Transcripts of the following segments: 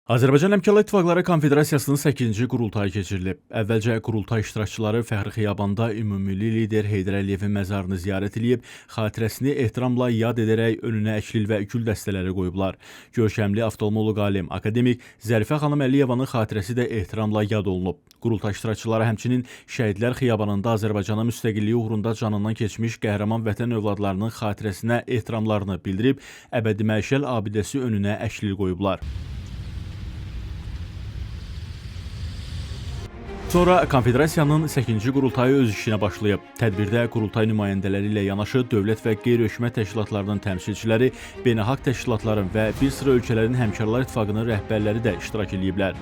Azərbaycan Həmkarlar İttifaqları Konfederasiyasının 8-ci qurultayı keçirilib. Əvvəlcə qurultay iştirakçıları Fəxri Xiyabanda ümummilli lider Heydər Əliyevin məzarını ziyarət eləyib, xatirəsini ehtiramla yad edərək önünə əklil və gül dəstələri qoyublar. Görkəmli oftalmoloq alim, akademik Zərifə xanım Əliyevanın xatirəsi də ehtiramla yad olunub. Qurultay iştirakçıları həmçinin Şəhidlər Xiyabanında Azərbaycanın müstəqilliyi uğrunda canından keçmiş qəhrəman vətən övladlarının xatirəsinə ehtiramlarını bildirib, əbədi məşəl abidəsi önünə əklil qoyublar. Sonra Konfederasiyanın 8-ci qurultayı öz işinə başlayıb. Tədbirdə qurultay nümayəndələri ilə yanaşı dövlət və qeyri-hökumət təşkilatlarının təmsilçiləri, beynəlxalq təşkilatların və bir sıra ölkələrin Həmkarlar İttifaqının rəhbərləri də iştirak eləyiblər.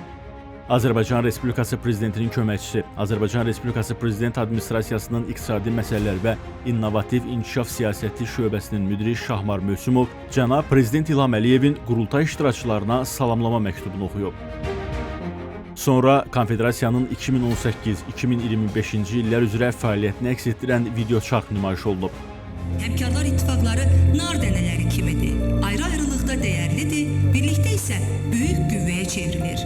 Azərbaycan Respublikası Prezidentinin köməkçisi, Azərbaycan Respublikası Prezident Administrasiyasının İqtisadi Məsələlər və İnnovativ İnkişaf Siyasəti şöbəsinin müdiri Şahmar Möhsümov cənab Prezident İlham Əliyevin qurultay iştirakçılarına salamlama məktubunu oxuyub. Sonra Konfederasiyanın 2018-2025-ci illər üzrə fəaliyyətini əks etdirən videoçarx nümayiş olunub. Həmkarlar İttifaqları nar dənələri kimidir. Ayrı-ayrılıqda dəyərlidir, birlikdə isə böyük qüvvəyə çevrilir.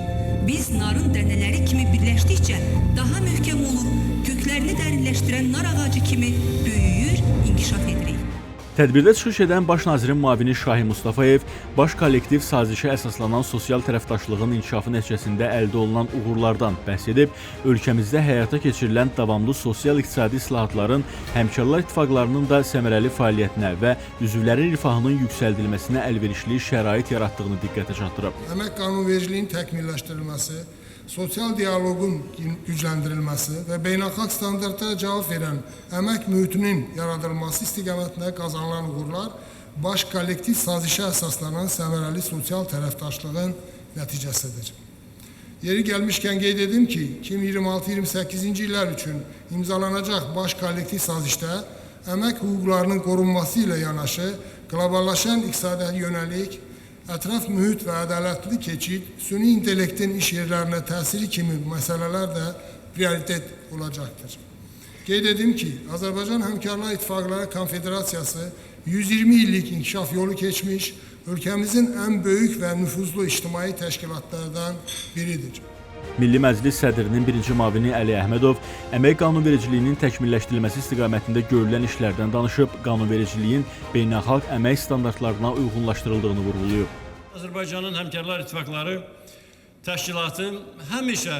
Biz narın dənələri kimi birləşdikcə daha möhkəm olur, köklərini dərinləşdirən nar ağacı kimi böyüyür, inkişaf edirik. Tədbirdə çıxış edən Baş nazirin müavini Şahin Mustafayev baş kollektiv sazişə əsaslanan sosial tərəfdaşlığın inkişafı nəticəsində əldə olunan uğurlardan bəhs edib, ölkəmizdə həyata keçirilən davamlı sosial-iqtisadi islahatların Həmkarlar İttifaqlarının da səmərəli fəaliyyətinə və üzvlərin rifahının yüksəldilməsinə əlverişli şərait yaratdığını diqqətə çatdırıb. Əmək qanunvericiliyinin təkmilləşdirilməsi, sosial dialoqun gücləndirilməsi və beynəlxalq standartlara cavab verən əmək mühitinin yaradılması istiqamətində qazanılan uğurlar baş kollektiv sazişə əsaslanan səmərəli sosial tərəfdaşlığın nəticəsidir. Yeri gəlmişkən qeyd edim ki, 2026-28-ci illər üçün imzalanacaq baş kollektiv sazişdə əmək hüquqlarının qorunması ilə yanaşı qloballaşan iqtisadiyyata yönəlik, ətraf mühit və ədalətli keçid, süni intellektin iş yerlərinə təsiri kimi məsələlər də prioritet olacaqdır. Qeyd edim ki, Azərbaycan Həmkarlar İttifaqları Konfederasiyası 120 illik inkişaf yolu keçmiş, ölkəmizin ən böyük və nüfuzlu ictimai təşkilatlardan biridir. Milli Məclis sədrinin birinci müavini Əli Əhmədov əmək qanunvericiliyinin təkmilləşdirilməsi istiqamətində görülən işlərdən danışıb, qanunvericiliyin beynəlxalq əmək standartlarına uyğunlaşdırıldığını vurğulayıb. Azərbaycanın Həmkarlar İttifaqları təşkilatı həmişə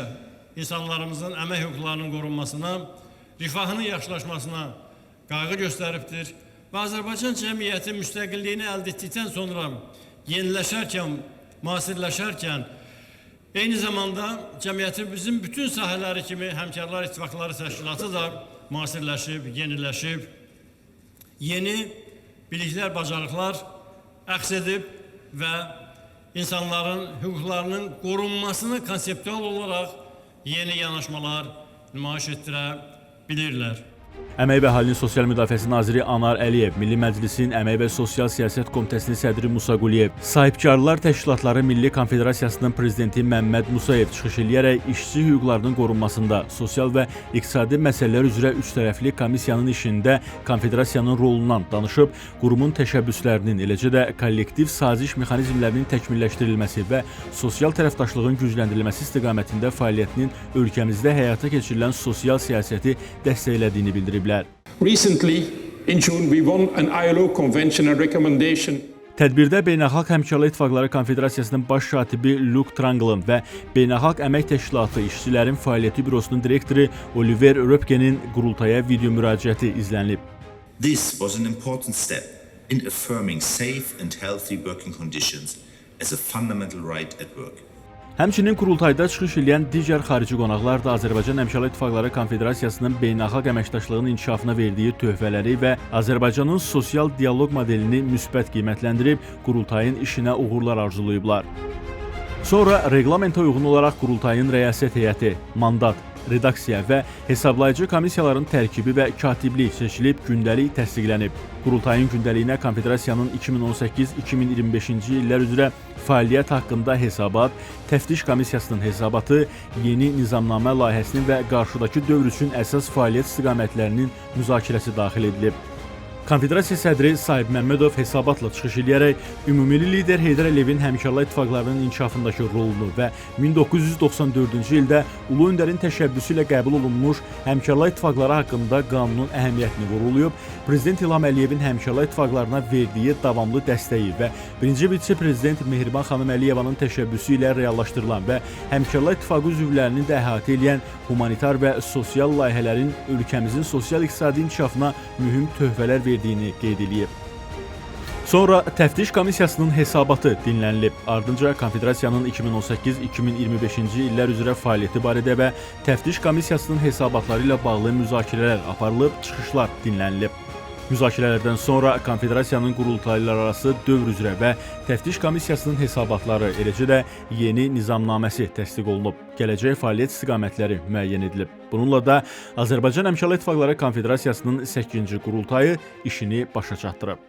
insanlarımızın əmək hüquqlarının qorunmasına, rifahının yaxşılaşmasına qayğı göstəribdir və Azərbaycan cəmiyyəti müstəqilliyini əldə etdikdən sonra yeniləşərkən, müasirləşərkən eyni zamanda cəmiyyətimizin bütün sahələri kimi Həmkarlar İttifaqları Təşkilatı da müasirləşib, yeniləşib, yeni biliklər, bacarıqlar əxz edib və insanların hüquqlarının qorunmasını konseptual olaraq yeni yanaşmalar nümayiş etdirə bilirlər. Əmək və Əhalinin Sosial Müdafiəsi naziri Anar Əliyev, Milli Məclisin Əmək və Sosial Siyasət Komitəsinin sədri Musa Quliyev, Sahibkarlar Təşkilatları Milli Konfederasiyasının prezidenti Məmməd Musayev çıxış eləyərək işçi hüquqlarının qorunmasında, sosial və iqtisadi məsələlər üzrə üçtərəfli komissiyanın işində konfederasiyanın rolundan danışıb, qurumun təşəbbüslərinin, eləcə də kollektiv saziş mexanizmlərinin təkmilləşdirilməsi və sosial tərəfdaşlığın gücləndirilməsi istiqamətində fəaliyyətinin ölkəmizdə həyata keçirilən sosial siyasəti dəstəklədiyini bildiriblər. Recently, in June, we won an ILO convention and recommendation. Tədbirdə Beynəlxalq Həmkarlar İttifaqları Konfederasiyasının baş katibi Luc Tranglin və Beynəlxalq Əmək Təşkilatı İşçilərin Fəaliyyəti Bürosunun direktoru Oliver Röpkenin qurultaya video müraciəti izlənilib. This was an important step in affirming safe and healthy working conditions as a fundamental right at work. Həmçinin qurultayda çıxış edən digər xarici qonaqlar da Azərbaycan Həmkarlar İttifaqları Konfederasiyasının beynəlxalq əməkdaşlığın inkişafına verdiyi töhfələri və Azərbaycanın sosial dialoq modelini müsbət qiymətləndirib, qurultayın işinə uğurlar arzulayıblar. Sonra reqlamentə uyğun olaraq qurultayın rəyasət heyəti, mandat, redaksiya və hesablayıcı komissiyaların tərkibi və katiblik seçilib, gündəlik təsdiqlənib. Qurultayın gündəliyinə Konfederasiyanın 2018-2025-ci illər üzrə fəaliyyət haqqında hesabat, təftiş komissiyasının hesabatı, yeni nizamnamə layihəsinin və qarşıdakı dövr üçün əsas fəaliyyət istiqamətlərinin müzakirəsi daxil edilib. Konfederasiya sədri Sahib Məmmədov hesabatla çıxış eləyərək ümummilli lider Heydər Əliyevin həmkarlar ittifaqlarının inkişafındakı rolunu və 1994-cü ildə Ulu Öndərin təşəbbüsü ilə qəbul olunmuş Həmkarlar İttifaqları haqqında qanunun əhəmiyyətini vurğulayıb, Prezident İlham Əliyevin həmkarlar ittifaqlarına verdiyi davamlı dəstəyi və birinci vitse-prezident Mehriban xanım Əliyevanın təşəbbüsü ilə reallaşdırılan və Həmkarlar İttifaqı üzvlərini də əhatə edən humanitar və sosial layihələrin ölkəmizin sosial-iqtisadi inkişafına mühüm töhfələr verdiyini qeyd eləyib. Sonra Təftiş Komissiyasının hesabatı dinlənilib. Ardınca Konfederasiyanın 2018-2025-ci illər üzrə fəaliyyəti barədə və Təftiş Komissiyasının hesabatları ilə bağlı müzakirələr aparılıb, çıxışlar dinlənilib. Müzakirələrdən sonra Konfederasiyanın qurultaylararası dövr üzrə və Təftiş Komissiyasının hesabatları, eləcə də yeni nizamnaməsi təsdiq olunub. Gələcək fəaliyyət istiqamətləri müəyyən edilib. Bununla da Azərbaycan Həmkarlar İttifaqları Konfederasiyasının 8-ci qurultayı işini başa çatdırıb.